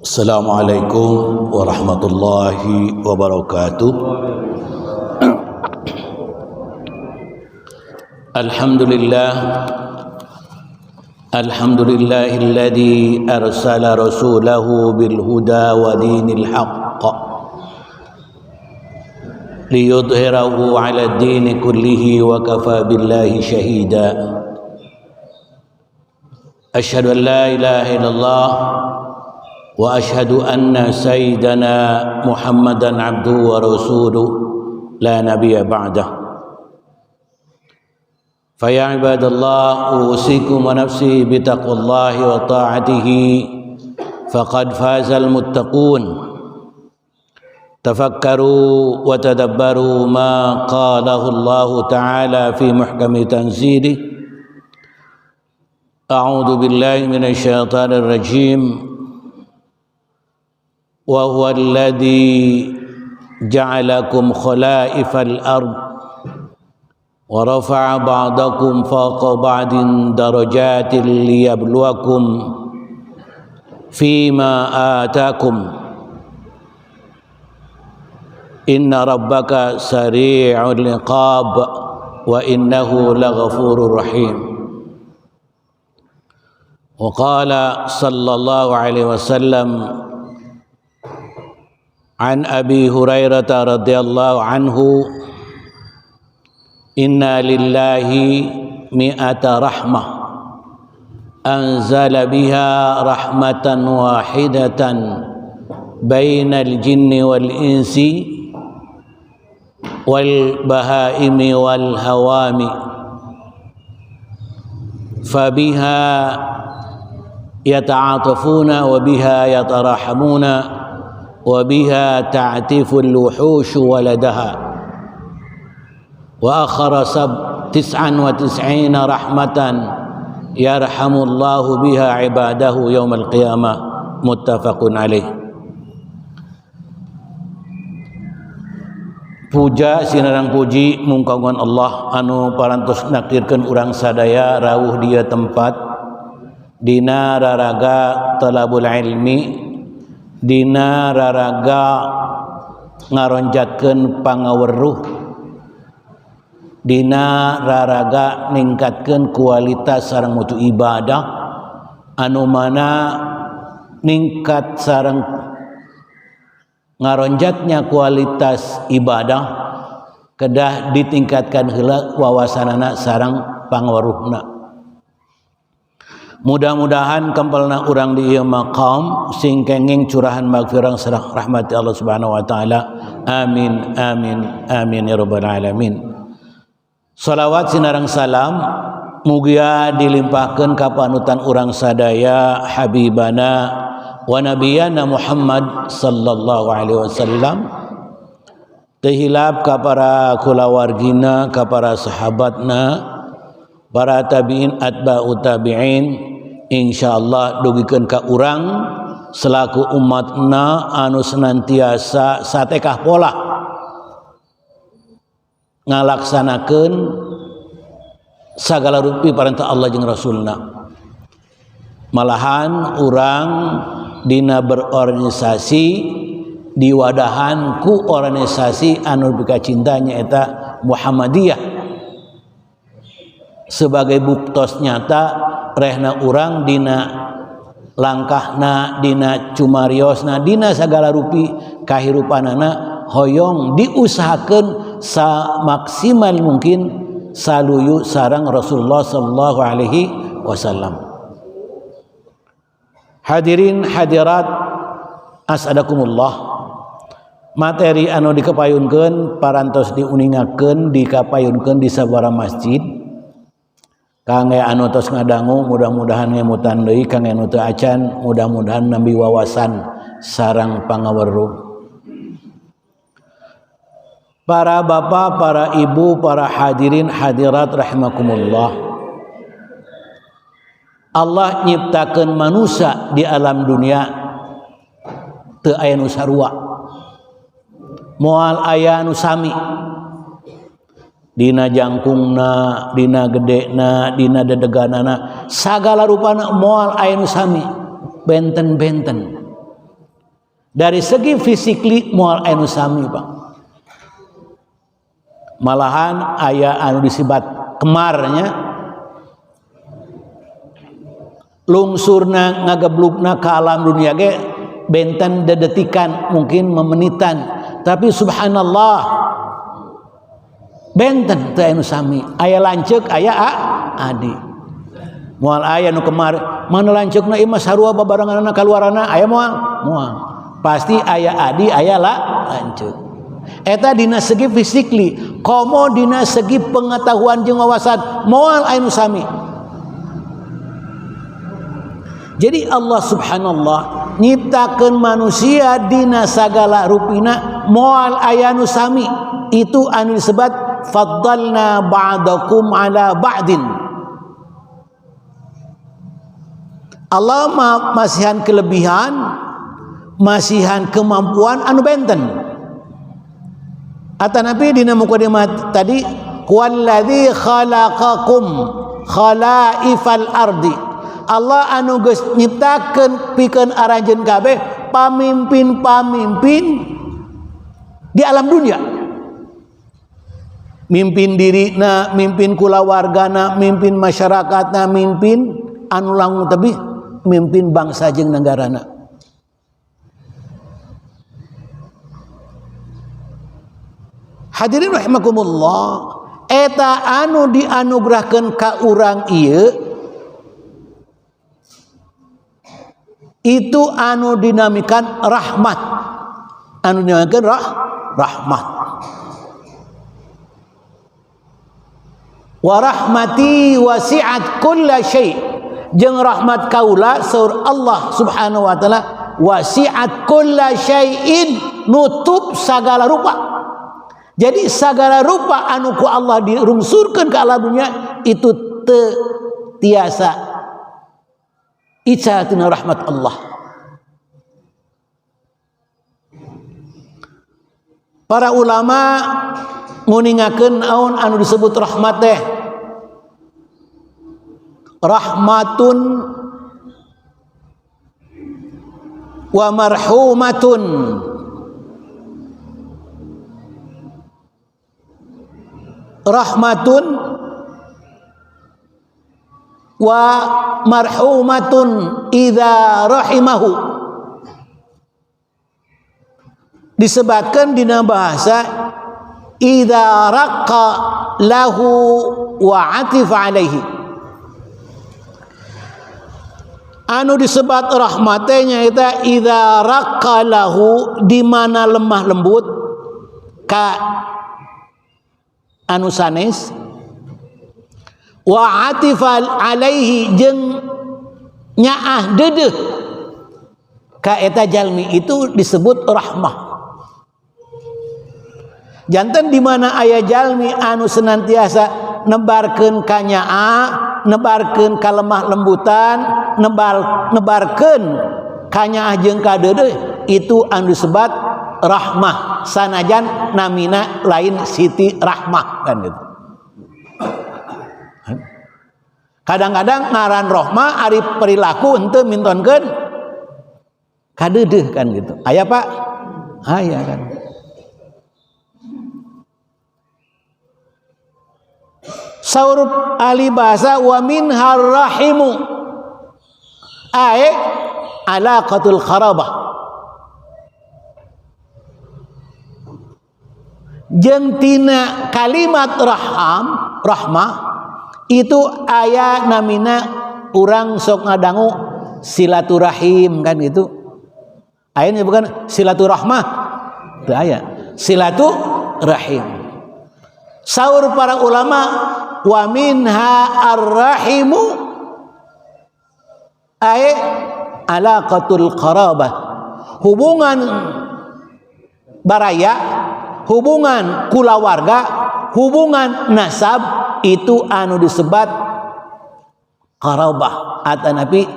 Assalamualaikum warahmatullahi wabarakatuh. Alhamdulillah, alhamdulillahilladzi arsala rasulahu bil huda wa dinil haqq liyudhhirahu 'ala ad-dini kullihi wa kafa billahi shahida. Asyhadu an la ilaha illallah wa asyhadu anna sayyidana Muhammadan abduhu wa rasuluhu la nabiyya ba'dah. Fa ya ibadallah, usikum wa nafsi bi taqwallahi wa ta'atihi faqad fazal muttaqun. Tafakkaru wa tadabbaru ma qalahu Allah ta'ala fi muhkami tanzilih. A'udzu billahi minasy syaithanir rajim. Wa huwa alladhi ja'alakum khala'ifal ard wa rafa'a ba'dakum fawqa ba'din darajatin liyabluwakum fima atakum. Inna rabbaka sari'ul iqab wa innahu laghafurur rahim. Wa qala sallallahu alaihi wasallam an Abi Hurairah radhiyallahu anhu, inna lillahi mi'ata rahmah anzala biha rahmatan wahidatan bainal jinni wal insi wal bahaimi wal hawami fabiha yata'atafuna wa biha yatarahamuna wa biha ta'tifu al-wuhushu waladaha wa akhara 99 rahmatan yarhamullahu biha ibadahu yaumal qiyamah. Muttafaqun alaih. Puja sinarang puji mungkagun Allah anu parantos nakdirkeun urang sadaya rawuh dia tempat dina raraga talabul ilmi, dina raraga ngaronjatkeun pangaweruh, dina raraga ningkatkeun kualitas sareng mutu ibadah anu mana ningkat sareng ngaronjatnya kualitas ibadah kedah ditingkatkan heula wawasanana sareng pangaweruhna. Mudah-mudahan kempelna urang di ieu maqam sing kenging curahan magfirah sareng rahmat Allah Subhanahu wa taala. Amin amin amin ya rabbal alamin. Salawat sinareng salam mugia dilimpahkeun ka panutan urang sadaya habibana wa nabiyana Muhammad sallallahu alaihi wasallam, teu hilap ka para kulawargina, ka para sahabatna, para tabi'in atba'u tabi'in, insyaallah dugikeun ka urang selaku umatna anu senantiasa satekah pola ngalaksanakeun sagala rupi parentah Allah jeung Rasulna. Malahan urang dina berorganisasi diwadahan ku organisasi anu bika cintanya eta Muhammadiyah sebagai buktos nyata rehna urang dina langkahna, dina cumariosna, dina sagala rupi kahirupanana hoyong diusahakeun samaksimal mungkin saluyu sareng Rasulullah sallallahu alaihi wasallam. Hadirin hadirat asadakumullah, materi anu dikepayunkeun parantos diuningakeun dikapayunkeun di sabaraha masjid. Kangge anu tos ngadangu mudah-mudahan ngemutan deui, kangge anu teu acan mudah-mudahan nambi wawasan sareng pangaweruh. Para bapak, para ibu, para hadirin hadirat rahimakumullah. Allah nyiptakeun manusia di alam dunia teu aya nu sarua, moal aya nu sami dina jangkungna, dina gedena, dina dedeganana, sagala rupana moal aya nu sami, benten-benten. Dari segi fisikli moal anu sami, Pak. Malahan aya anu disibat kemarnya, lungsurna ngageblugna ka alam dunia ge benten dedetikan, mungkin memenitan, tapi subhanallah benten teu anu sami. Aya lanceuk, aya adi. Moal aya nu kemar, mana lanceukna ieu mah sarua babarenganna kaluaranna, aya moal? Moal. Pasti aya adi, aya la lanceuk. Eta dina segi fisikli, komo dina segi pengetahuan jeung wawasan moal aya nu sami. Jadi Allah subhanallah nyiptakeun manusia dina sagala rupina moal aya nu sami. Itu anu disebut faddalna ba'dakum ala ba'din. Allah masihan kelebihan, masihan kemampuan anu benten. Atanapi dina mukadimah tadi, huwallazi khalaqakum khalaifal ardi. Allah anu geus nyiptakeun pikeun aranjeun kabeh pamimpin-pamimpin di alam dunia. Mimpin dirina, mimpin kulawargana, mimpin masyarakatna, mimpin anu langkung tebih, mimpin bangsa jeung negarana. Hadirin rahimakumullah, eta anu dianugerahkeun ka urang ieu itu anu dinamikan rahmat, anu dinamikan rahmat. Wa rahmati wasi'at kulla syai', jeung rahmat kaula saur Allah Subhanahu wa taala wasi'at kulla syai'in, nutup sagala rupa. Jadi sagala rupa anu ku Allah dirungsurkeun ka alam dunia itu teu tiasa ica tina rahmat Allah. Para ulama nguningakeun naon anu disebut rahmat teh. Rahmatun wa marhumatun. Rahmatun wa marhumatun idza rahimahu. Disebutkan dina bahasa idza raqqa lahu wa atifa alaihi. Anu disebut rahmatnya eta idza raqqa lahu, di mana lemah lembut ka anu sanes, wa atifal alaihi jeung nyaah deudeuh ka eta jalmi, itu disebut rahmah. Janten di mana aya jalmi anu senantiasa nebarkeun kanyaah, nebarkeun kalemah lembutan, nebarkeun kanyaah jeung kadeudeuh, itu anu disebut rahmah, sanajan namina lain Siti Rahmah kan gitu. Kadang-kadang ngaran rohmah ari perilaku henteu mintonkeun kadeudeuh kan gitu. Aya Pak? Aya kan. Saur ahli bahasa wa minhar rahimu ay alaqatul kharabah. Jeung tina kalimat raham, rahmah itu aya namina urang sok ngadangu silaturahim kan gitu. Ayatnya bukan silaturahmah, itu aya silaturahim. Saur para ulama wa minha arrahimu ay alaqatul qarabah, hubungan baraya, hubungan kulawarga, hubungan nasab, itu anu disebut qarabah atanapi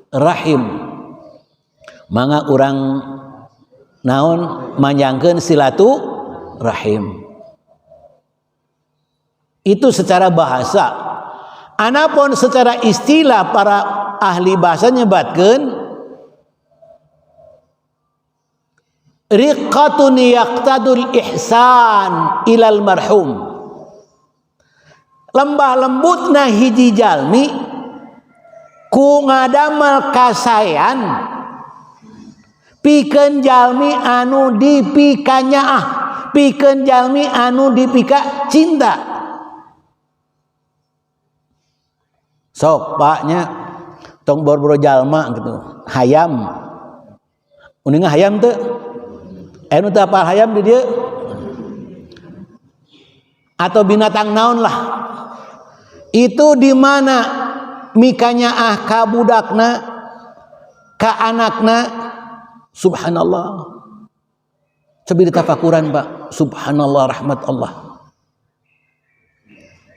rahim. Mangga urang naon manjangkeun silaturahim. Itu secara bahasa. Anapun secara istilah para ahli bahasa nyebatkeun Riqatun yaqtadul ihsan ilal marhum. Lembah lembutna hiji jalmi ku ngadamel kasaean pikeun jalmi anu dipikanyaah, pikeun jalmi anu dipika cinta. Sok paknya tong boro-boro jalma gitu, hayam. Uninga hayam teu? Anu teu apal hayam di dieu? Atau binatang naon lah. Itu di mana mikanyaah ka budakna, ka anakna, subhanallah. Coba ditafakuran Pak, subhanallah rahmat Allah.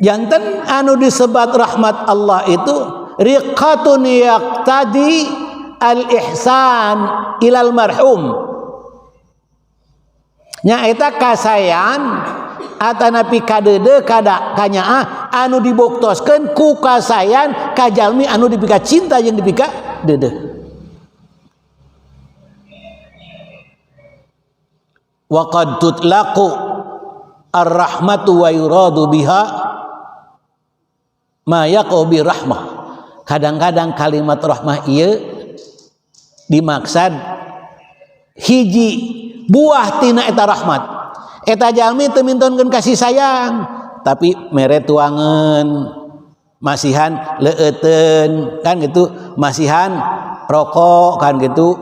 Janten anu disebat rahmat Allah itu riqatun yaqtadi al-ihsan ilal marhum. Nyaeta kasayan atanapi kadede kada kanyaah anu dibuktoskeun ku kasayan ka jalmi anu dipika cinta jeung dipika dedeh. Wa qad tutlaqu ar-rahmatu wa yuradu biha ma yaqau bi rahmah. Kadang-kadang kalimat rahmah ieu dimaksad hiji buah tina eta rahmat. Eta jalmi teu mintonkeun kasih sayang, tapi mere tuangeun, masihan leueuteun kan gitu, masihan rokok kan gitu.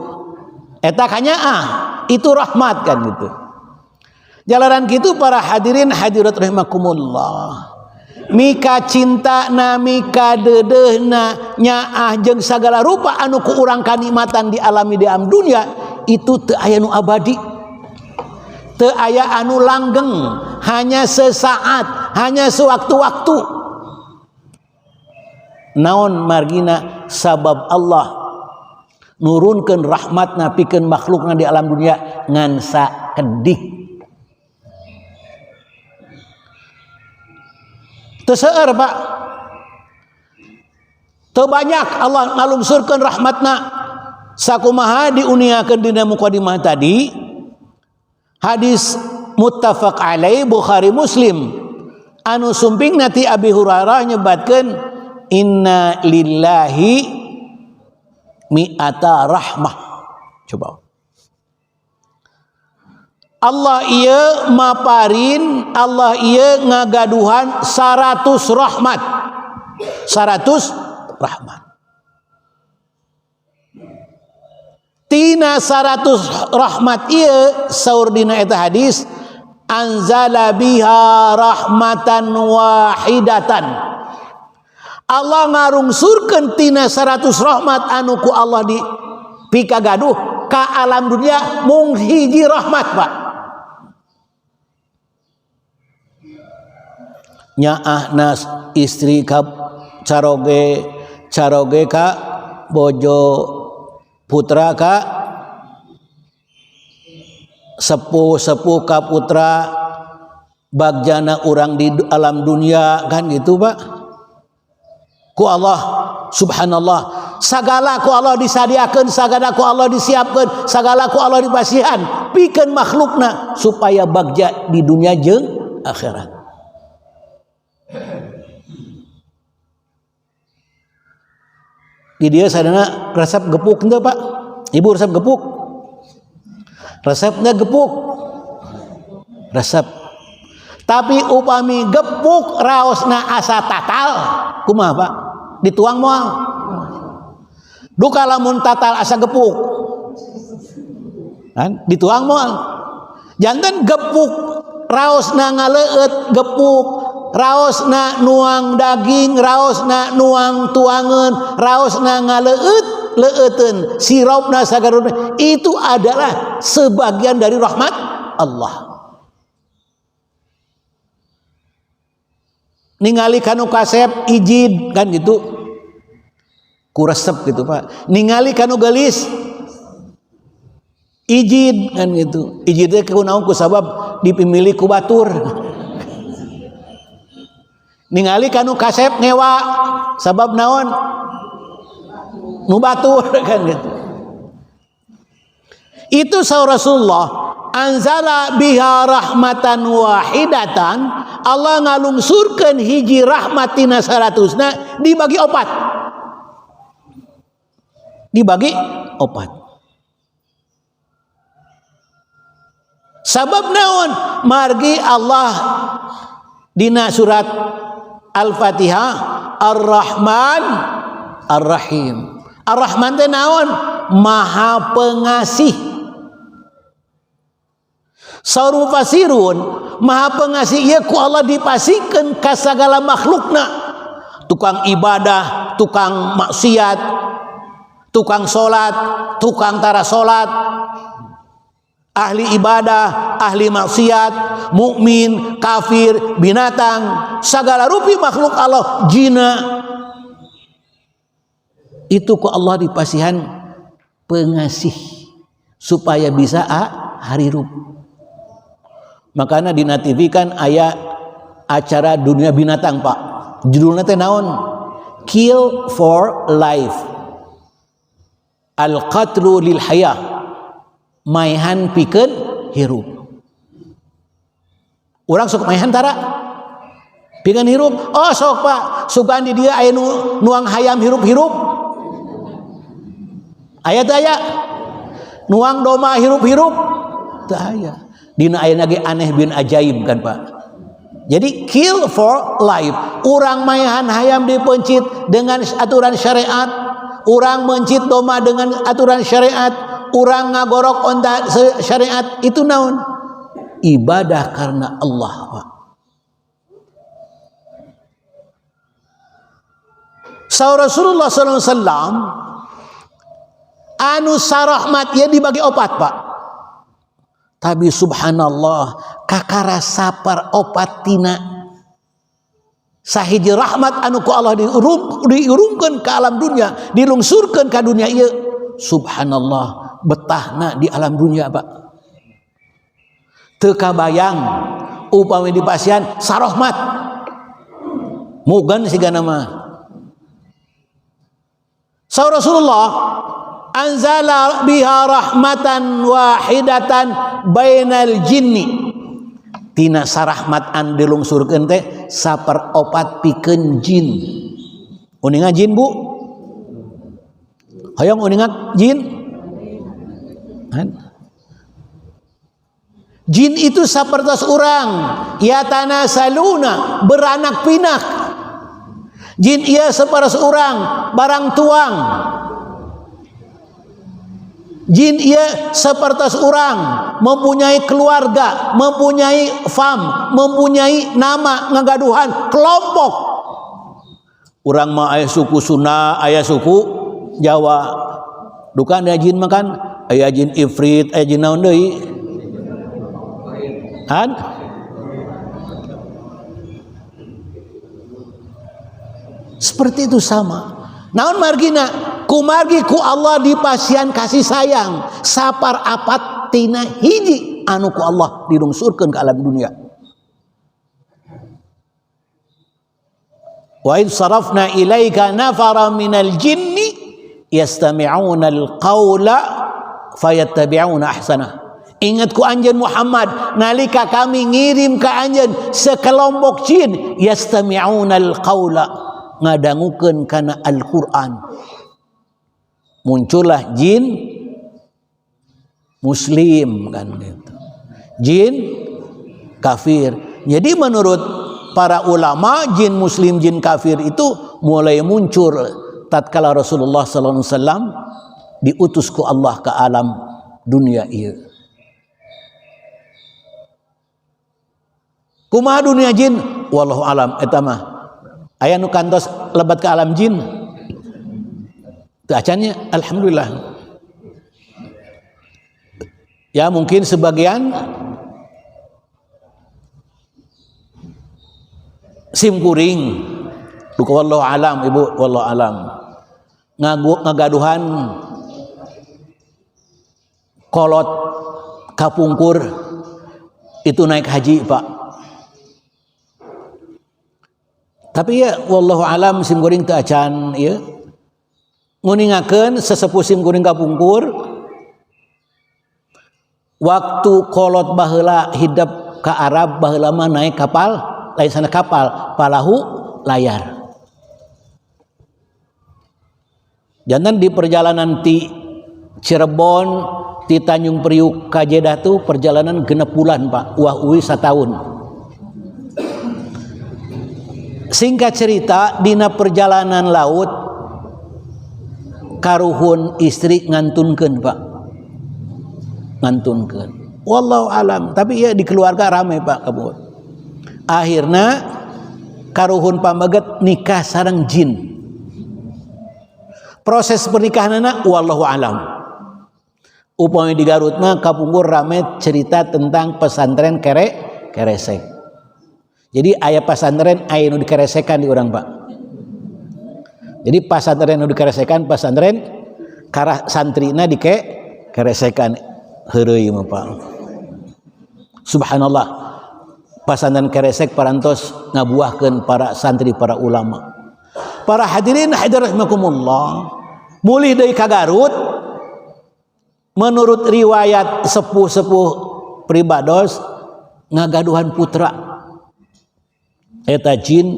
Eta kanyaah, itu rahmat kan gitu. Jalaran kitu para hadirin hadirat rahimakumullah. Mika cinta na, mika dedehna, nyaah jeung sagala rupa anu ku urang kanikmatan dialami di alam dunia itu teu aya nu abadi, teu aya anu langgeng, hanya sesaat, hanya sewaktu-waktu. Naon margina sabab Allah nurunkeun rahmatna pikeun makhlukna di alam dunia ngan sakedik. Teu seueur Pak, teu banyak Allah ngalungsurkeun rahmatna. Sakumaha diuniakeun dina mukadimah tadi, hadis muttafaq alaih Bukhari Muslim anu sumpingna ti Abi Hurairah nyebatkeun inna lillahi mi'ata rahmah. Coba Allah ieu maparin, Allah ieu ngagaduhan 100 rahmat. 100 rahmat. Tina 100 rahmat ieu saur dina eta hadis anzala biha rahmatan wahidatan. Allah ngarungsurkeun tina 100 rahmat anu ku Allah di pikagaduh ka alam dunia mung hiji rahmat Pak. Nyaahna istri ka caroge, caroge ka bojo, putra ka sepuh, sepuh ka putra, bagjana urang di alam dunia kan gitu Pak. Ku Allah subhanallah sagala ku Allah disadiakeun, sagala ku Allah disiapkeun, sagala ku Allah dipasihan pikeun makhlukna supaya bagja di dunia jeung akhirat. Di dia sadana resep gepuk henteu Pak? Ibu resep gepuk? Resepnya gepuk. Resep. Tapi upami gepuk raosna asa tatal, kumaha Pak? Dituang moal. Duka lamun tatal asa gepuk. Kan dituang moal. Janten gepuk raosna ngaleueut gepuk, raosna nuang daging, raosna nuang tuangeun, raosna ngaleueut leueuteun, siropna sagaruna, itu adalah sebagian dari rahmat Allah. Ningali kanu kasep ijid kan gitu, ku resep gitu Pak. Ningali kanu geulis ijid kan gitu. Ijid teh kunaon ku sabab dipimilih ku batur. Ningali kanu kasep ngewa sabab naon nu batur kan gitu. Itu saur Rasulullah Anzala biha rahmatan wahidatan, Allah ngalungsurkeun hiji rahmat tina 100-na dibagi opat. Dibagi opat. Sabab naon? Margi Allah dina surat Al-Fatihah Ar-Rahman Ar-Rahim. Ar-Rahman teh naon? Maha Pengasih. Saur mufasirun, Maha Pengasih ieu ku Allah dipasikeun ka sagala makhlukna. Tukang ibadah, tukang maksiat, tukang salat, tukang tara salat, ahli ibadah, ahli maksiat, mukmin, kafir, binatang, segala rupi makhluk Allah, jina. Itu ku Allah dipasihan pengasih supaya bisa harirup. Makanya di TV kan aya acara dunia binatang, Pak. Judulnya teh naon? Kill for Life. Al-qatlu lil hayah. Maehan pikeun hirup. Urang sok maehan tara? Pikeun hirup. Oh sok Pak, sugan di dia aya nuang hayam hirup-hirup. Aya teu aya? Nuang domba hirup-hirup? Teu aya. Dina aya lagi aneh bin ajaib kan Pak. Jadi kill for life. Urang maehan hayam dipencit dengan aturan syariat, urang mencit domba dengan aturan syariat, urang ngagorok onta syariat, itu naon? Ibadah karena Allah, Pak. Saur Rasulullah sallallahu alaihi wasallam anu sarahmat ya dibagi opat, Pak. Tapi subhanallah kakara sapar opat tina sahiji rahmat anu ku Allah diurungkeun ke alam dunia, dilungsurkeun ka dunia ieu. Subhanallah betahna di alam dunia, Pak. Teu kabayang upami dipasihan sarahmat mugan sigana mah. Saur Rasulullah anzala biha rahmatan wahidatan bainal jinni. Tina sarahmat an dilungsurkeun teh saperopat pikeun jin. Uninga jin, Bu? Hoyong uninga jin? Han? Jin itu sapertos urang, yatanasaluna, beranak pinak. Jin ieu sapertos urang, barang tuang. Jin ia seperti orang mempunyai keluarga, mempunyai fam, mempunyai nama, ngagaduhan kelompok. Urang mah aya suku Sunda, aya suku Jawa. Duka ada jin makan, aya jin ifrit, aya jin naon deui? Han? Seperti itu sama. Naon margina? Kumargi ku Allah dipasihan kasih sayang sapar apat tina hiji anu ku Allah dilungsurkeun ke alam dunia. Wa id sarafna ilaika nafara minal jinni yastami'una al-qawla fayattabi'una ahsana. Ingat ku anjeun Muhammad nalika kami ngirim ka anjeun sekelompok jin yastami'una al-qawla ngadangukeun kana Al-Qur'an. Muncullah jin muslim kan gitu. Jin kafir. Jadi menurut para ulama jin muslim jin kafir itu mulai muncul tatkala Rasulullah sallallahu alaihi wasallam diutus ku Allah ke alam dunia ieu. Kumaha dunia jin? Wallahu alam eta mah. Aya nu kantos lebat ke alam jin? Teu acannya, alhamdulillah. Ya mungkin sebagian sim kuring duka wallahu alam ibu wallahu alam ngagaduhan kolot kapungkur itu naik haji, Pak. Tapi ya wallahu alam sim kuring teu acan ieu nguningakeun sesepuh sim kuring kapungkur Waktu kolot baheula hidup ka Arab baheula mah naik kapal, lain sana kapal, palahu layar. Jangan di perjalanan ti Cirebon ti Tanjung Priuk ka Jeddah tuh perjalanan 6 bulan Pak, wah uwi satahun. Singkat cerita dina perjalanan laut karuhun istri ngantunkeun Pak. Ngantunkeun. Wallahu alam, tapi ya di keluarga rame Pak kabur. Akhirna karuhun pameget nikah sareng jin. Proses pernikahanana wallahu alam. Upami di Garut mah kapungkur rame cerita tentang pesantren keresek. Jadi aya pesantren aya nu dikeresekan di urang Pak. Jadi pesantren nu dikeresekan, pesantren karah santrina dikeresekan heureuy mah Pak. Subhanallah. Pesantren keresek parantos ngabuahkeun para santri, para ulama. Para hadirin hadirat rahimakumullah. Mulih deui ka Garut, menurut riwayat sepuh-sepuh pribados ngagaduhan putra. Eta jin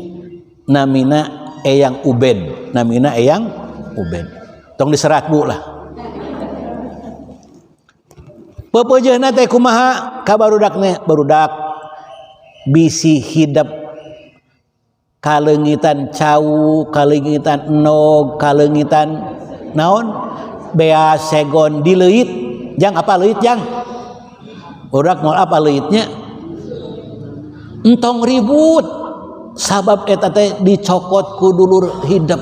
namina Eyang Ubed, namina Eyang Ubed. Tong diserat bu lah. Pepejeuna teh kumaha ka barudakna, barudak bisi hidep kalengitan cau, kalengitan enog, kalengitan naon bea segon dileuit. Jang apa leuit jang? Barudak moal apa leuitnya? Entong ribut. Sabab eta teh dicokot ku dulur hidep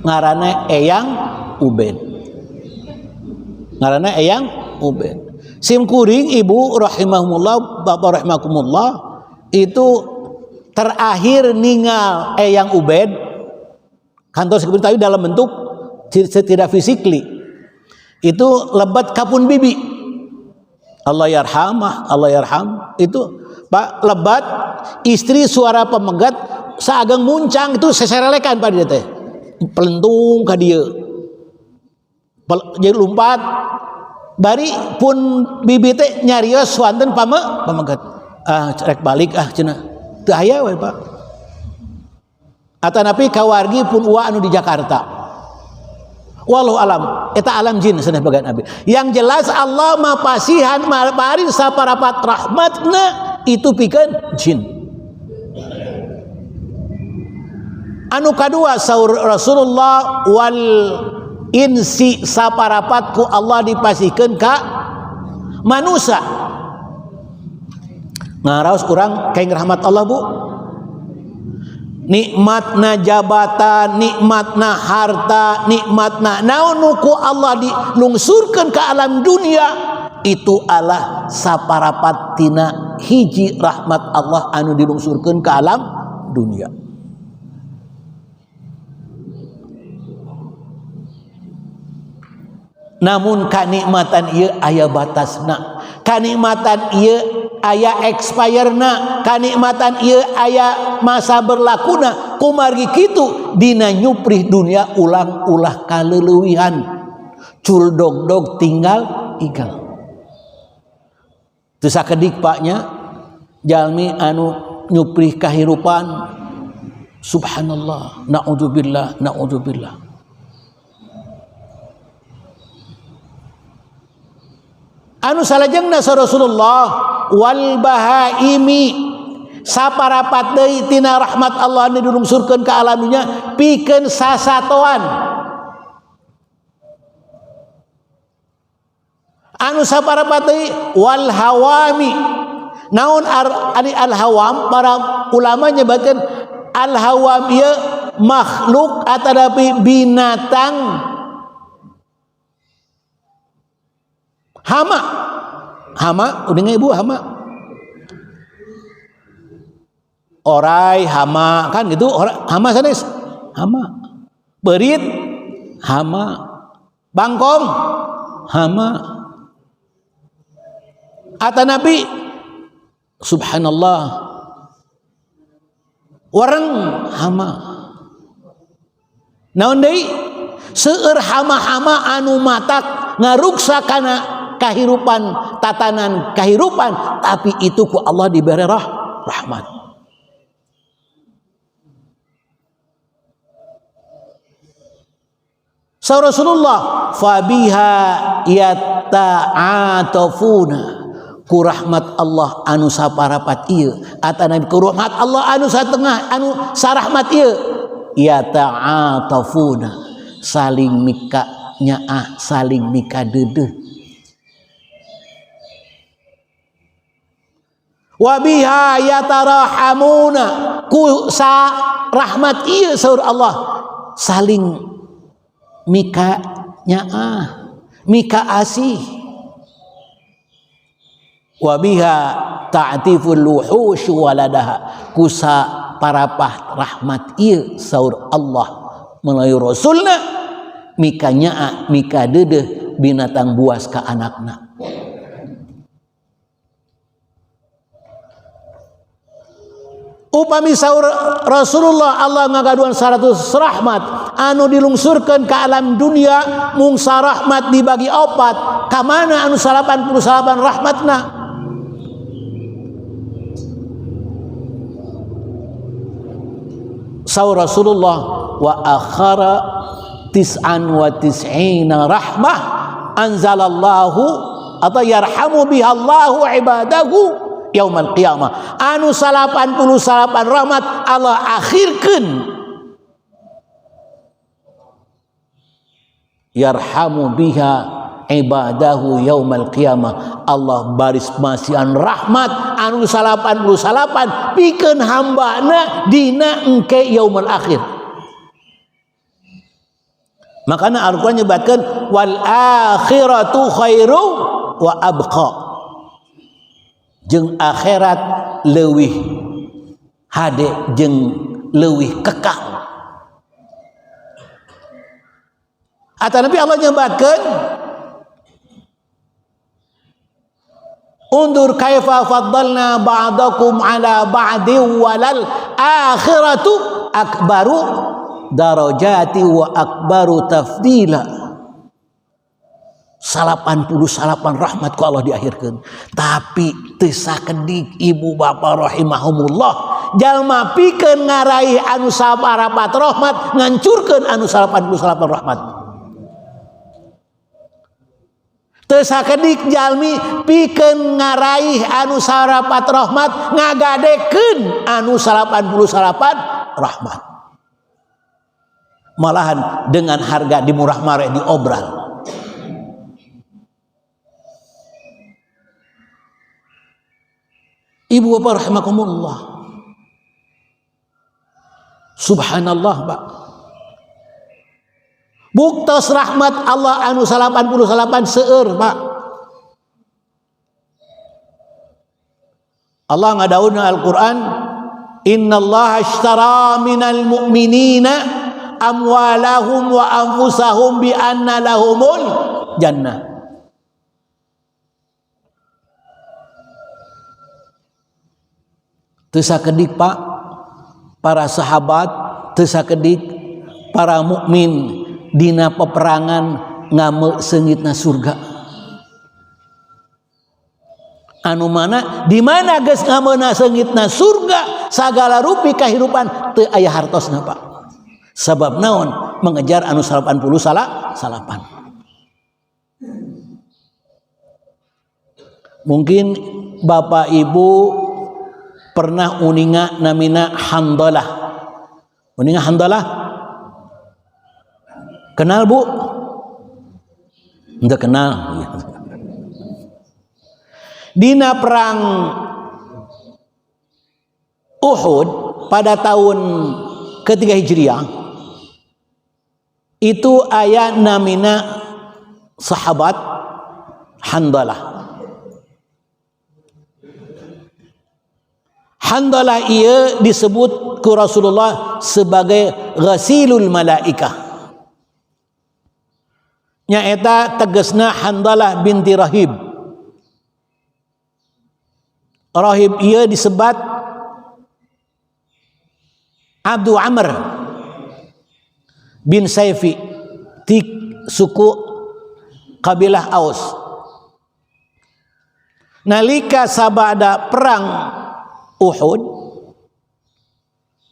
ngaranna Eyang Ubed. Ngaranna Eyang Ubed. Sim kuring ibu rahimahumullah, bapak rahimakumullah, itu terakhir ningal Eyang Ubed kantor seperti dalam bentuk tidak fisikly. Itu lebat kapun bibi. Allah yarhamah, Allah yarham. Itu Pak lebat istri suara pemegat saageng muncang itu seserelekan Pak dia teh. Pelentung ka dieu. Jadi lompat bari pun bibi teh nyarios swanten pamegat. Ah rek balik ah cenah. Teu aya we Pak. Atanapi kawargi pun uwa anu di Jakarta. Wallahu alam, eta alam jin sanes bagian abdi. Yang jelas Allah mapasihan maparin saparapat rahmatna itu pikeun jin. Anu kadua saur Rasulullah wal insi saparapat ku Allah dipasihkeun ka manusia. Ngaraos urang kaing rahmat Allah bu. Nikmatna jabatan, nikmatna harta, nikmatna naon nu ku Allah dilungsurkeun ke alam dunia itu Allah saparapat tina hiji rahmat Allah anu dilungsurkeun ke alam dunia. Namun kanikmatan ieu aya batasna, kanikmatan ieu aya expire-na, kanikmatan ieu aya masa berlakuna. Kumargi kitu dina nyuprih dunia ulang-ulah kaleulewihan, cul dog-dog tinggal igal. Teu sakedik paknya jalmi anu nyuprih kahirupan. Subhanallah, naudzubillah, naudzubillah. Anu salajengna Rasulullah wal bahaimi saparapat deui tina rahmat Allah anu dilungsurkeun ka alam dunya pikeun sasatoan. Anu saparapat deui wal hawami. Naon ari al hawam, para ulama nyebatkeun al hawam ieu makhluk atanapi binatang hama. Hama, udah ibu hama. Orai hama kan gitu, orai, hama sanes. Hama. Berit hama. Bangkong hama. Atanapi subhanallah wareng hama. Naon deui? Seueur hama-hama anu matak ngaruksa kana kahirupan, tatanan kahirupan, tapi itu ku Allah diberi rahmat. Sa Rasulullah fabiha yata'atafuna, ku rahmat Allah anu saparapat ieu atanapi ku rahmat Allah anu satengah anu sarahmat ieu, yata'atafuna saling mika nyaah, saling mika deudeuh. Wa biha yatarahamuna, ku sa rahmat ieu saur Allah saling mika nyaah, mika asih. Wa biha ta'tiful wuhush waladaha, kusa parapah rahmat ieu saur Allah melalui rasulna mika nyaah, mika deudeuh binatang buas ka anakna. Upami saur Rasulullah Allah ngagaduhan 100 rahmat anu dilungsurkeun ka alam dunia, mung sarahmat dibagi opat, ka mana anu 88 rahmatna? Saur Rasulullah wa akhara tis'an wa tis'ina rahmah anzalallahu atau yarhamu biha Allahu ibadahu yaumal qiyamah. Anu 88 rahmat Allah akhirkeun, yarhamu biha ibadahu yaumal qiyamah. Allah baris masihan rahmat anu 88 pikeun hambana dina engke yaumal akhir. Makana Al-Qur'an nyebatkeun wal akhiratu khairu wa abqa, jeung akhirat leuwih hade jeung leuwih kekal. Atau Nabi Allah nyebatkeun undur kaifa faddalna ba'dakum ala ba'di walal akhiratu akbaru darajati wa akbaru tafdila. 88 rahmat ku Allah diakhirkeun. Tapi teu sakedik ibu bapa rahimahumullah, jalma pikeun ngaraih anu saparapat rahmat, ngancurkeun anu 88 rahmat. Teu sakedik jalmi pikeun ngaraih anu sarapat rahmat, ngagadekeun anu 88 rahmat. Malahan dengan harga dimurah mareh diobral. Ibu bapak rahimakumullah. Subhanallah, Pak. Buktos rahmat Allah anu 88 seueur, Pak. Allah ngadauna Al-Qur'an, innallaha ashtara minal mu'minina amwalahum wa anfusahum bi anna lahumul jannah. Teu sakedik, Pak, para sahabat, teu sakedik para mukmin dina peperangan ngame seungitna surga. Anu mana di mana geus ngameuna seungitna surga, sagala rupi kahirupan teu aya hartosna, Pak. Sabab naon? Mengejar anu 88 salapan. Mungkin Bapak Ibu pernah uninga namina Handalah. Uninga Handalah? Kenal, Bu? Enggak kenal. Dina perang Uhud pada tahun ketiga Hijriah itu aya namina sahabat Handalah. Handalah ia disebut ku Rasulullah sebagai ghasilul malaikah. Nyaeta tegesna Handalah binti Rahib. Rahib ia disebat Abdu Amr bin Saifi ti suku kabilah Aus. Nalika sabada perang Uhud,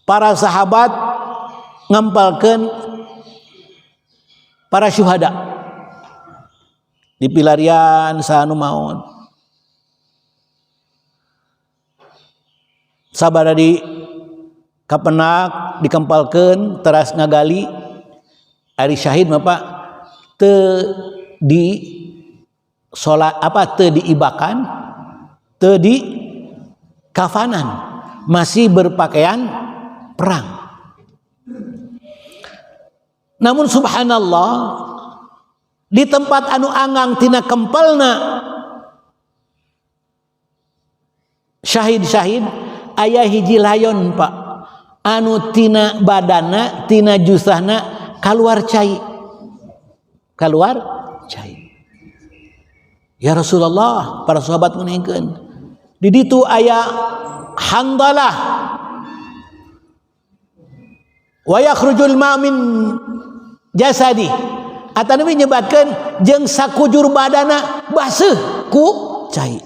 para sahabat ngempalkeun para syuhada di pilarian sanu maot. Sabada di kapenak dikempalkeun teras ngagali ari syahid mah Pak teu di salat apa teu diibakan teu di kafanan, masih berpakaian perang. Namun subhanallah di tempat anu anggang tina kempelna syahid-syahid aya hiji layon Pak anu tina badana tina jusahna keluar cai, keluar cai. Ya Rasulullah, para sahabat meningkeun di ditu aya Handalah wa yakhrujul ma min jasadi atanawi nyebatkeun jeung sakujur badana baseuh ku cai.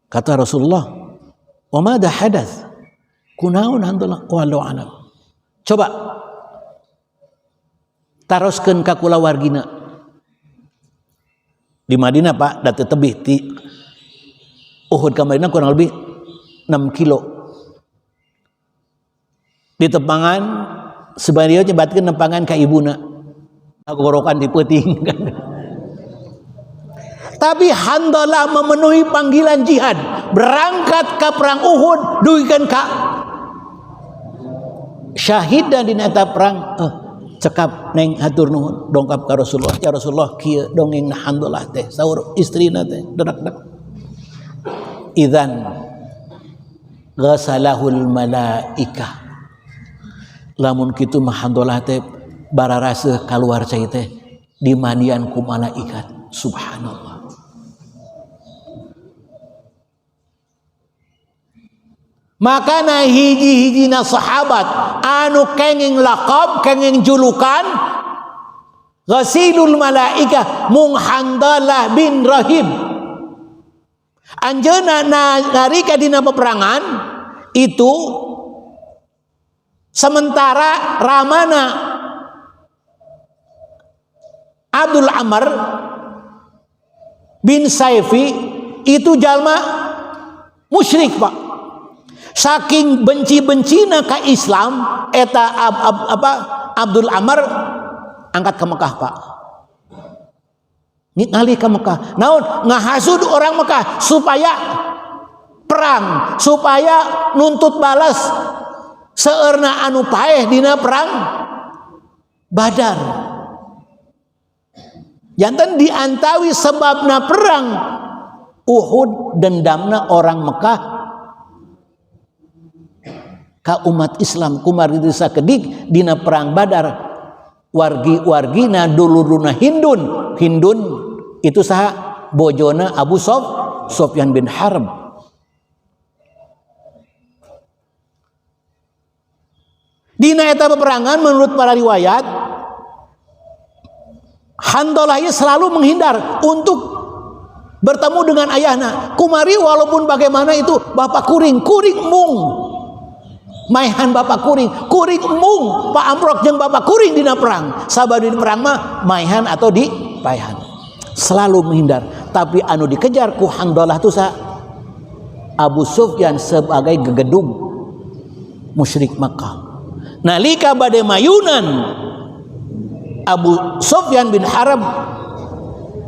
Kata Rasulullah, wa madha hadath? Kunaon Handalah? Wallahu alam. Coba taroskeun ka kulawargina di Madinah Pak, da teu tebih ti Uhud ka Madinah kurang lebih 6 kilo. Di tepangan sebagian nyebatkeun nepangan ka ibuna. Gorokan di peuting. Tapi Handalah memenuhi panggilan jihad, berangkat ke perang Uhud, dugikan ka syahid dan dina eta perang. Cekap neng hatur nuhun dongkap ka Rasulullah, ya Rasulullah kieu dongeng Handalah teh saur istrina teh derak-derak. Idzan ghasalahul malaikah. Lamun kitu mah Handalah teh bararaseuh kaluar cai teh dimandian ku malaikat. Subhanallah. Makana hiji-hijina sahabat anu kenging laqab, kenging julukan ghasilul malaikah mung Handalah bin Rahib. Anjeunna nalika dina peperangan itu sementara ramana Abdul Amr bin Saifi itu jalma musyrik Pak. Saking benci-bencina ka Islam eta Abdul Amr angkat ke Mekah Pak. Ngalih ke Mekah. Naon ngahasud orang Mekah supaya perang, supaya nuntut balas seueurna anu paeh dina perang Badar. Janten diantawi sebabna perang Uhud dendamna orang Mekah ka umat Islam kumargi sakedik dina perang Badar wargi-wargina dulurna Hindun. Hindun itu saha? Bojona Abu Sofyan bin Harb. Dina eta peperangan menurut para riwayat Handalah selalu menghindar untuk bertemu dengan ayahna. Kumari walaupun bagaimana itu bapak kuring, kuring mung. Maehan bapak kuring, kuring mung, Pak Amrok jeung bapak kuring dina perang. Sabab dina perang mah maehan atau di paehan. Selalu menghindar. Tapi anu dikejar ku Handalah tu sa Abu Sufyan sebagai gegedug musyrik Makkah. Nalika bade mayunan Abu Sufyan bin Harb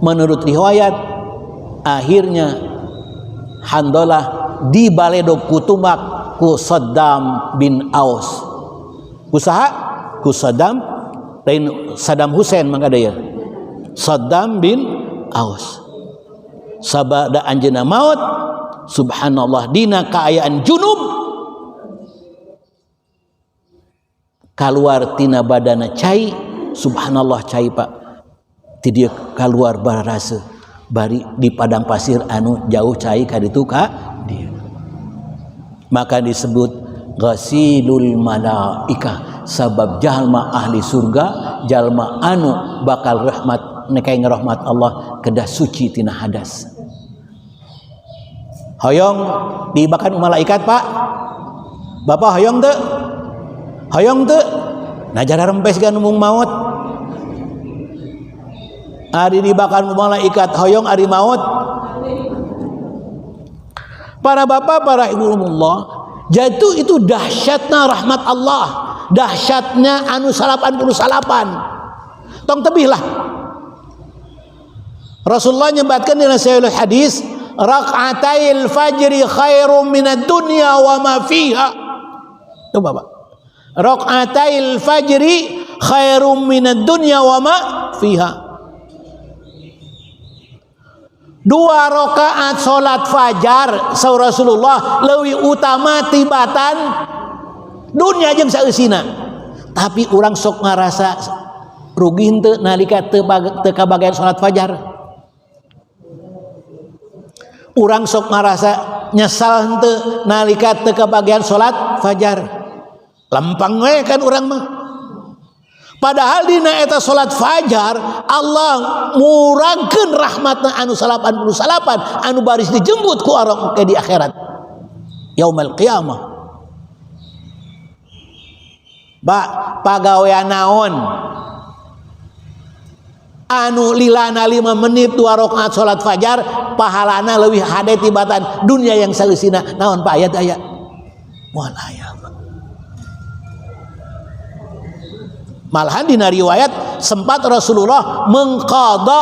menurut riwayat akhirnya Handalah dibaledog ku tumbak ku Saddam bin Aus. Usaha ku Saddam lain Saddam Hussein mangga daya. Saddam bin Aus. Sabada anjeunna maut subhanallah dina kaayaan junub kaluar tina badana cai, subhanallah cai Pak. Ti dieu kaluar bararasa bari di padang pasir anu jauh cai ka ditu ka dieu. Maka disebut ghasilul malaikah sabab jalma ahli surga, jalma anu bakal rahmat nekaing rahmat Allah Kedah suci tina hadas. Hoyong diibakan malaikat, Pak? Bapak hoyong teu? Hoyong teu? Nah jara rempes kan embung maut. Ari diibakan malaikat hoyong ari maut. Para bapak, para ibu Allah, jatuh itu dahsyatnya rahmat Allah, dahsyatnya anu 99. Tong tebih lah. Rasulullah nyebatkan dalam sahih hadis, rak'atail fajri khairum minad dunya wa ma fiha. Itu Bapak. Rak'atail fajri khairum minad dunya wa ma fiha. 2 rakaat salat fajar saur Rasulullah leuwih utama tibatan dunia jeung saeusina. Tapi urang sok ngarasa rugi henteu nalika teu kabagian salat fajar. Urang sok ngarasa nyesal henteu nalika teu kabagian salat fajar. Lempang we kan urang mah. Padahal dina eta salat fajar Allah murangkeun rahmatna anu 99 anu baris dijemput ku orang ke di akhirat. Yaumal qiyamah. Ba pagawean naon anu lilana 5 menit 2 rakaat salat fajar pahalana leuwih hade tibatan dunia yang saeusina. Naon Pak ayat aya? Moal aya. Malahan dina riwayat sempat Rasulullah mengqadha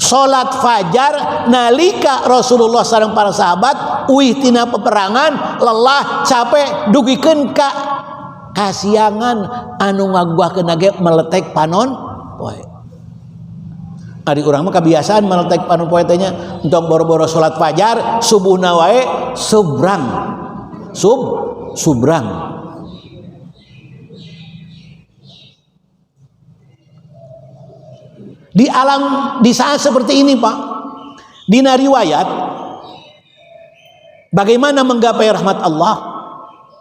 salat fajar nalika Rasulullah sareng para sahabat uih tina peperangan lelah capek dugikeun ka kasiangan anu ngaguahkeun ge meletek panon poe. Ari urang mah kebiasaan meletek panon poe teh nya, entong boro-boro salat fajar subuhna wae subrang. Subrang. Di alam di saat seperti ini Pak, dina riwayat bagaimana menggapai rahmat Allah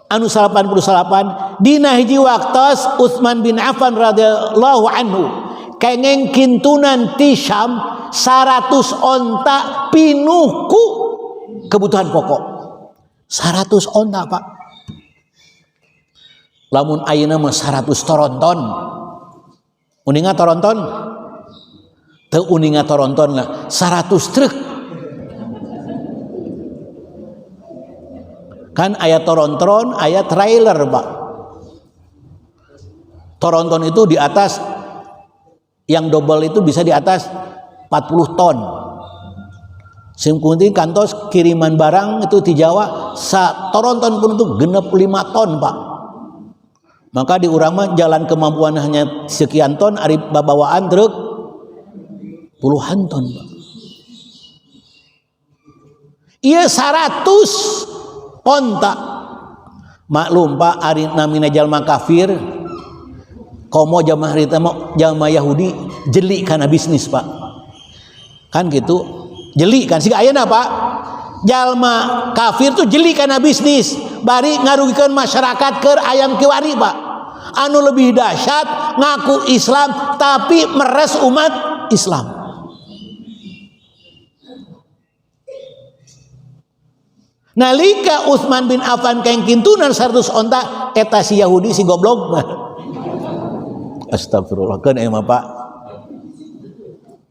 anu 99 dina hiji waktos Utsman bin Affan radhiyallahu anhu kengeng kintunan ti Syam 100 onta pinuh ku kebutuhan pokok. 100 onta Pak. Lamun ayeuna mah 100 toronton. Uninga toronton? Teu uninga toronton lah, 100 truk. Kan aya toronton, aya trailer Pak. Toronton itu di atas, yang double itu bisa di atas 40 ton. Sing penting kantos kiriman barang itu di Jawa, sa toronton pun itu genep 5 ton Pak. Maka di urang mah jalan kemampuan hanya sekian ton, ari babawaan truk puluhan ton Pak. Iya 100 onta. Maklum Pak, ari namina jalma kafir komo jamaah harita mah jalma Yahudi jeli kana bisnis Pak. Kan gitu, jeli kan siga ayeuna Pak. Jalma kafir tuh jeli kana bisnis, bari ngarugikeun masyarakat keur ayam kiwari Pak. Anu lebih dahsyat ngaku Islam tapi meres umat Islam. Nalika Utsman bin Affan keng kintunan 100 onta eta si Yahudi si goblok. Astagfirullah keun ieu mah Pak.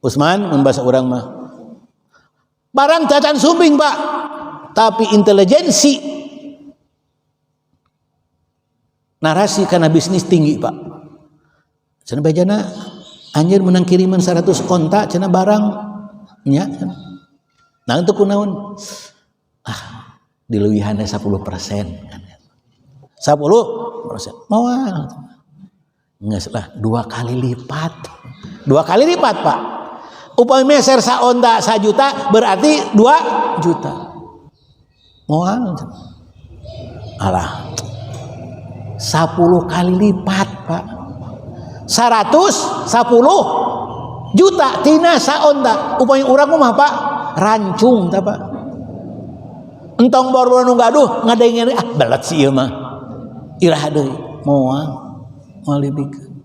Utsman mun basa urang mah. Barang cacan sumbing Pak, tapi intelijensi narasi karena bisnis tinggi Pak. Cenah bejana anjir menang kiriman 100 onta cenah barang nya. Nah untuk kunaon? Ah dileuwihanna 10%. 10% moal. Geus lah 2 kali lipat. 2 kali lipat Pak. Upami meser saonta 1 juta berarti 2 juta. Moal. Alah. 10 kali lipat Pak. 110 juta tina saonta. Upami urang mah Pak rancung tah Pak. Entong baru nu gaduh ngadengin ah belet sih ieu mah. Iraha deui moal moal dibikeun.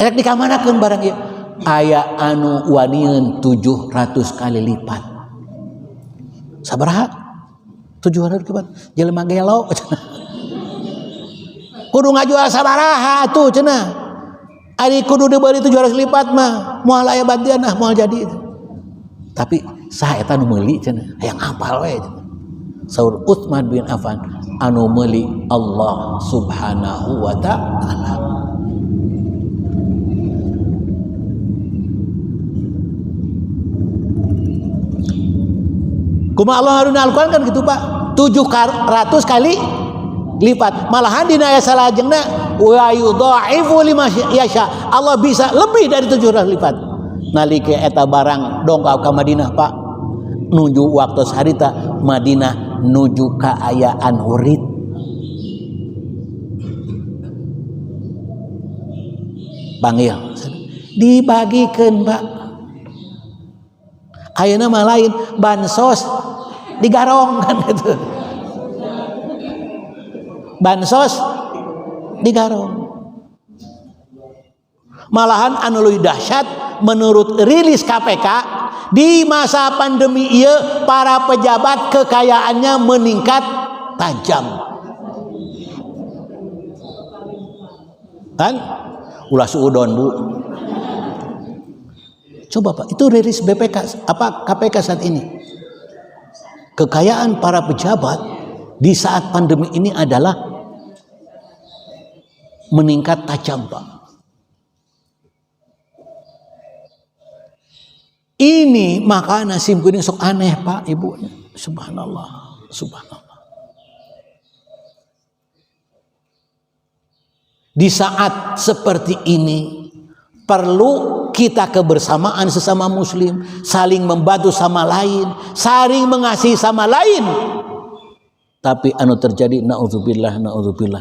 Erek dikamanakeun barang ieu? Aya anu wanieun 700 kali lipat. Sabaraha? 700 lipat. Jelema gelo cenah. Kudu ngajual sabaraha atuh cenah. Ari kudu dibeli 700 lipat mah moal aya bantian ah, moal jadi. Tapi saha eta nu meuli cenah? Hayang apal we cenah. Saur Utsman bin Affan, anu meuli Allah Subhanahu wa taala. Kumaha Allah ngaruna Al-Qur'an kan gitu Pak, 700 kali lipat. Malahan dina ayat salajengna wa yudha'ifu lima yasha. Allah bisa lebih dari 700 lipat. Nalika eta barang dongkap ka Madinah Pak, nuju waktu harita Madinah nuju kaayaan hurit. Panggil dibagikeun Pak. Ayeuna mah lain bansos digarong kan gitu. Bansos digarong. Malahan anu leuwih dahsyat menurut rilis KPK di masa pandemi ieu para pejabat kekayaannya meningkat tajam. Kan? Ulah suudon Bu. Coba Pak, itu rilis BPK apa KPK saat ini. Kekayaan para pejabat di saat pandemi ini adalah meningkat tajam Pak. Ini makanya sim kuring sok aneh Pak Ibu. Subhanallah, subhanallah. Di saat seperti ini perlu kita kebersamaan sesama muslim, saling membantu sama lain, saling mengasihi sama lain. Tapi anu terjadi naudzubillah, naudzubillah,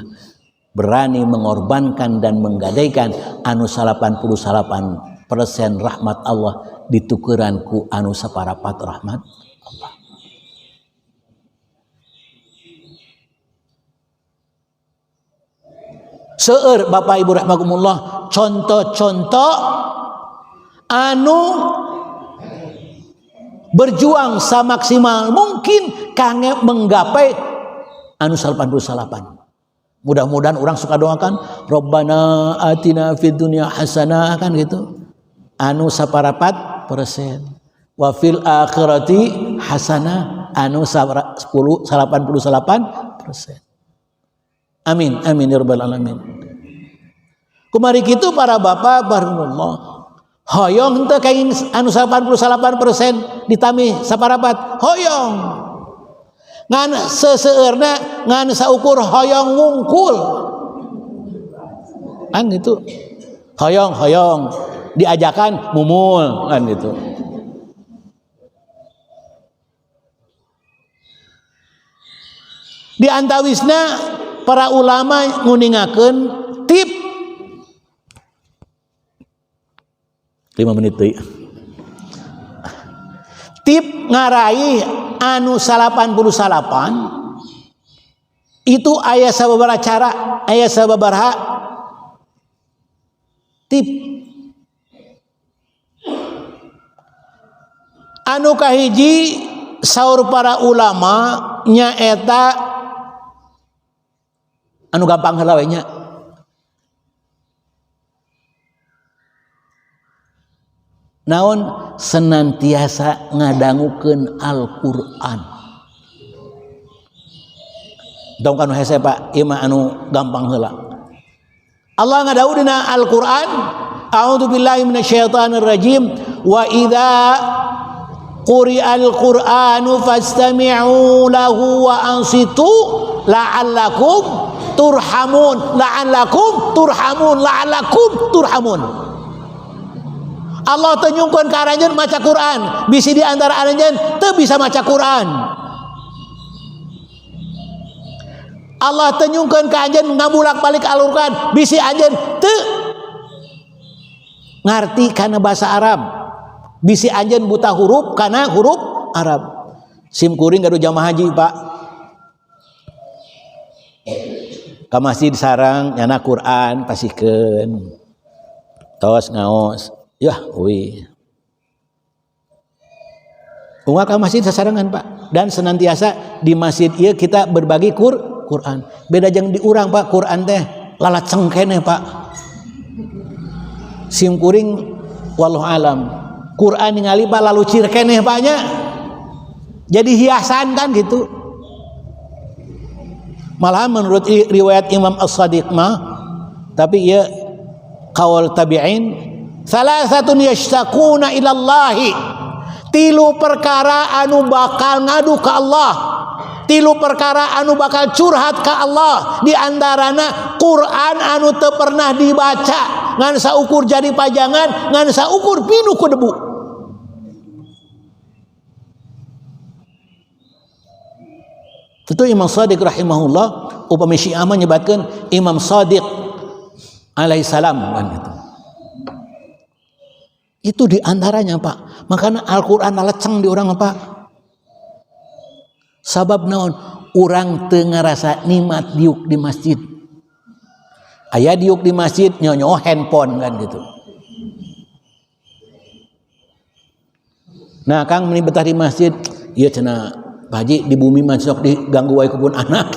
berani mengorbankan dan menggadaikan anu 88% rahmat Allah ditukeran ku anu saparapat rahmat Allah. Seueur Bapak Ibu rahimakumullah contoh-contoh anu berjuang samaksimal mungkin kangge menggapai anu 88. Mudah-mudahan orang suka doakan Rabbana atina fid dunya hasanah kan gitu. Anu saparapat persen. Wa fil akhirati hasanah anu 88%. Amin amin ya rabbal alamin. Kumari kitu para bapak barakallah. Hoyong henteu kenging anu 88% ditami saparapat. Hoyong. Ngan seseueurna ngan saukur hoyong wungkul. Kan gitu. Hoyong hoyong diajakan mumul kan gitu. Di antawisna para ulama nguningakeun tip 5 menit deui. Tip ngaraih anu 88 itu aya sababaraha cara, aya sababaraha tip. Anu kahiji saur para ulama nyaeta anu gampang heula we nya. Naon senantiasa ngadangukeun Al-Qur'an. Tong kanu hese Pak, ieu mah anu gampang heula. Allah ngadawuh dina Al-Qur'an, a'udzu billahi minasyaitonir rajim wa idza quri'al qur'anu fastami'u lahu wa ansitu la'allakum turhamun, la'allakum turhamun, la'allakum turhamun. Allah teu nyungkeun ka aranjeun maca Quran, bisi di antara aranjeun teu bisa maca Quran. Allah teu nyungkeun ka anjeun ngabulak-balik Al-Qur'an, bisi anjeun teu ngarti kana bahasa Arab, bisi anjeun buta huruf kana huruf Arab. Sim kuring gaduh jamaah haji Pak, ka masjid sarang nyana Quran pasihkeun. Tos ngaos. Yah, uwi. Unggal ka masjid sasarengan, Pak. Dan senantiasa di masjid ieu kita berbagi Quran. Beda jeung di urang, Pak, Quran teh lalaceng keneh, Pak. Sim kuring wallahu alam. Quran ningali Pak lalucir keneh, Pak nya. Jadi hiasan kan gitu. Malahan menurut riwayat Imam As-Sadiq mah, tapi ieu qaul tabi'in, salasatun yashtaquna ilallahi, tilu perkara anu bakal ngadu ka Allah, tilu perkara anu bakal curhat ka Allah, di antarana Quran anu teu pernah dibaca ngan saukur jadi pajangan, ngan saukur pinuh ku debu. Tentu Imam Sadiq rahimahullah, upami Syiah mah nyebatkeun Imam Sadiq alaihi salam kan gitu. Itu diantaranya, Pak. Makanya Al-Quran lalaceng di orang, Pak. Sabab naon? Urang teu ngarasa nikmat diuk di masjid. Aya diuk di masjid nyonyoh handphone kan gitu. Nah, Kang meni betah di masjid, ieu cenah Pak Haji di bumi mah sok diganggu wae ku pun anak.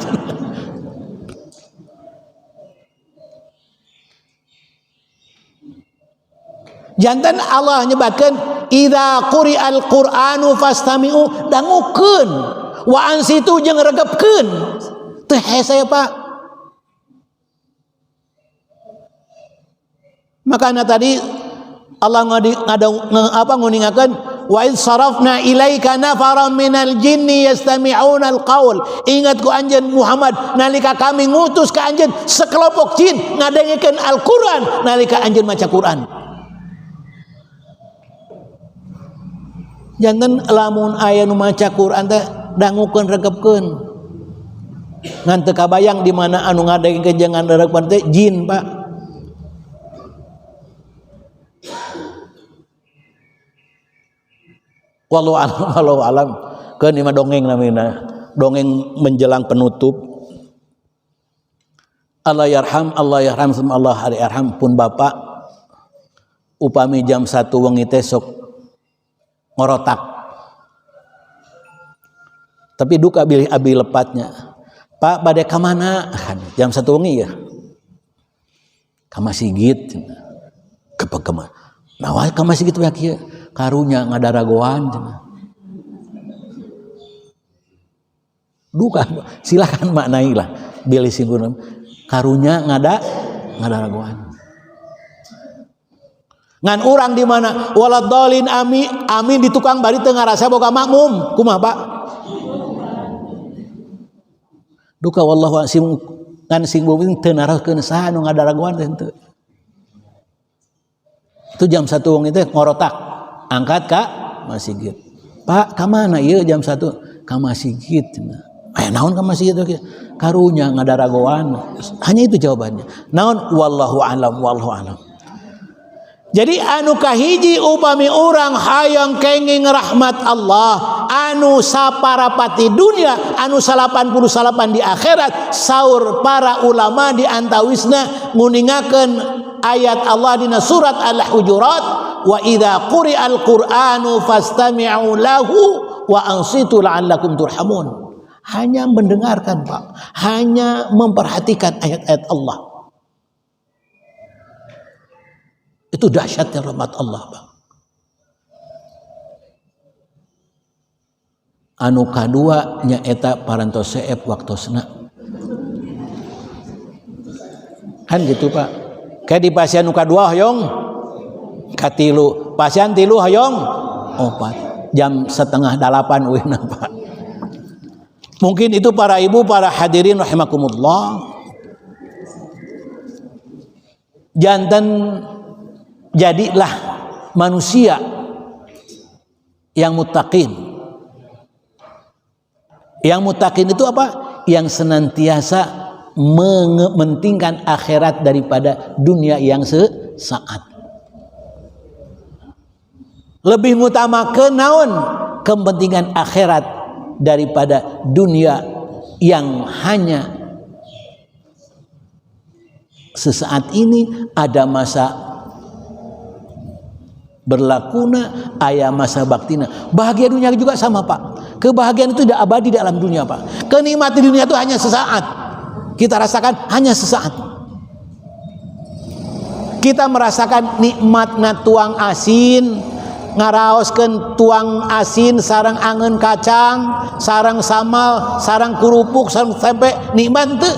Jantan Allah nyebatkeun idza quri'al qur'anu fastami'u, dangukeun wa ansitu jeung regepkeun. Teu hese, Pak. Makanya tadi Allah nguningakeun wa id sarafna ilaika nafaran minal jinni yastami'una alqaul. Ingat ku anjeun Muhammad nalika kami ngutus ka anjeun sekelompok jin ngadengekeun Al-Qur'an nalika anjeun maca Qur'an. Jangan lamun aya nu maca Quran teh dangukeun regepkeun. Ngan teu kabayang di mana anu ngadengkeun jeung ngaregepkeun teh jin, Pak. Wallahu alam, wallahu alam. Keun ieu mah dongeng namina. Dongeng menjelang penutup. Allah yarham, Allah yarham, summa Allah yarham pun bapak upami jam 1 wengi teh sok ngorotak. Tapi duka bilih abi lepatnya. Pak bade ka mana? Kan jam 1 wengi ya. Ka masjid. Kepek ka mana? Nawa ka masjid we kieu. Karunya ngadaragoan cenah. Duka silakan maknailah bilih singgung karunya ngadaragoan. Ngan urang di mana waladhdallin ami amin di tukang bari teu ngarasa boga makmum. Kumaha, Pak? Duka wallahu asim ngan sing bumi teu naroskeun saha nu ngadaragoan teh henteu. Itu jam 1 wengi teh ngorotak. Angkat ka masjid. Pak, ka mana ieu jam 1? Ka masjid cenah. Aya naon ka masjid teh? Karunya ngadaragoan. Hanya itu jawabannya. Naon wallahu alam, wallahu alam. Jadi anu kahiji upami urang hayang kenging rahmat Allah, anu saparapati dunia, anu 89 di akhirat, saur para ulama di antawisna nguningakeun ayat Allah dina surat Al-Hujurat, wa idza quri'al Qur'anu fastami'u lahu wa ansitu la'allakum turhamun. Hanya mendengarkan, Pak, hanya memperhatikan ayat-ayat Allah. Itu dahsyatnya rahmat Allah, Pak. Anu kadua nyaeta parantos seep waktosna. Kan gitu, Pak. Kayak di pasien nu kadua hoyong katilu, pasien tilu hoyong opat. Jam 7:30 uihna, Pak. Mungkin itu para ibu, para hadirin rahimakumullah. Jantan jadilah manusia yang muttaqin. Yang muttaqin itu apa? Yang senantiasa mementingkan akhirat daripada dunia yang sesaat. Lebih mengutamakan naon? Kepentingan akhirat daripada dunia yang hanya sesaat ini, ada masa Berlakuna aya masa baktina. Bahagia dunia juga sama, Pak. Kebahagiaan itu tidak abadi dalam dunia, Pak. Kenikmatan dunia itu hanya sesaat. Kita rasakan hanya sesaat. Kita merasakan nikmatna tuang asin, ngaraoskeun tuang asin sareng angeun kacang, sareng samal, sareng kerupuk, sareng tempe, nikmat teu?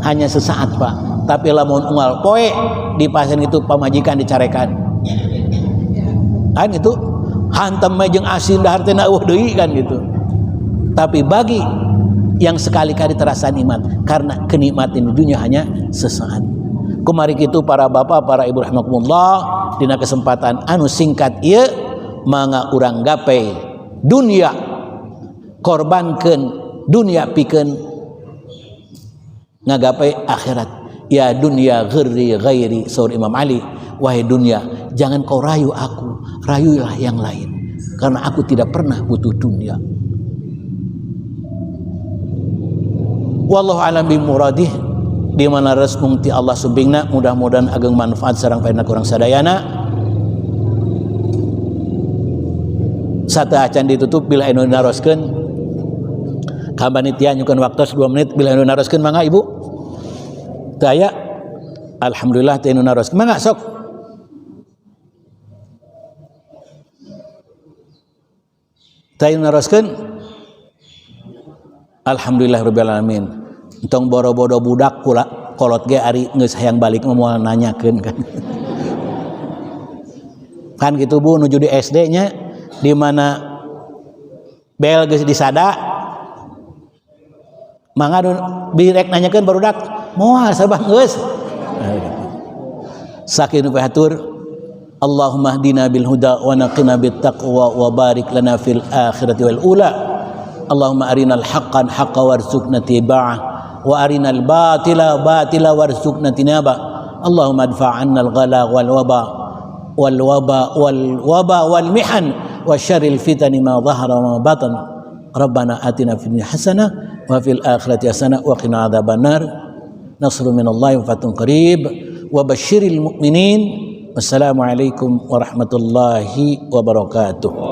Hanya sesaat, Pak. Tapi lamun unggal poe di pasien itu pamajikan dicarekan. Kan itu hantam jeung asin dahar teh eueuh deui kan gitu. Tapi bagi yang sekali-kali terasa nikmat, karena kenikmatan di dunia hanya sesaat. Kemari itu para bapak, para ibu rahimakumullah, dina kesempatan anu singkat ieu mangga urang gapai dunia, korbankeun dunia pikeun ngagapai akhirat. Ya dunia ghurri ghairi, saur Imam Ali, wahai dunia, jangan kau rayu aku, rayulah yang lain, karena aku tidak pernah butuh dunia. Wallahu alam bi muradih. Di mana resmung ti Allah sumbingna, mudah-mudahan ageng manfaat sareng faedah kurang sadayana. Sata acan ditutup bila anu naroskeun. Ka panitia nyukeun waktu 2 menit bila anu naroskeun mangga Ibu. Teu aya. Alhamdulillah teu anu naroskeun. Mangga sok. Teu anu naroskeun. Alhamdulillah rabbil alamin. Entong boro-bodo budak kula kolot ge ari geus hayang balik mah moal nanyakeun kan. Kan gitu Bu, nuju di SD nya di mana bel geus disada mangga direk nanyakeun barudak moal sabah geus. Sakitu hatur. Allahumma hdina bil huda wa naqina bit taqwa wa barik lana fil akhirati wal ula. Allahumma arinal haqqan haqqa warzuqna tiba'ah wa arinal batila batila warzuqna tinaba. Allahumma adfa' 'anna al-ghala wal waba wal waba wal waba wal mihan wa syarril fitani ma dhahara wa ma batan. Rabbana atina fid dunya hasanah wa fil akhirati hasanah wa qina adzabannar. Nasrun minallahi wa fathun qarib wa basyiril mu'minin. Wassalamualaikum warahmatullahi wabarakatuh.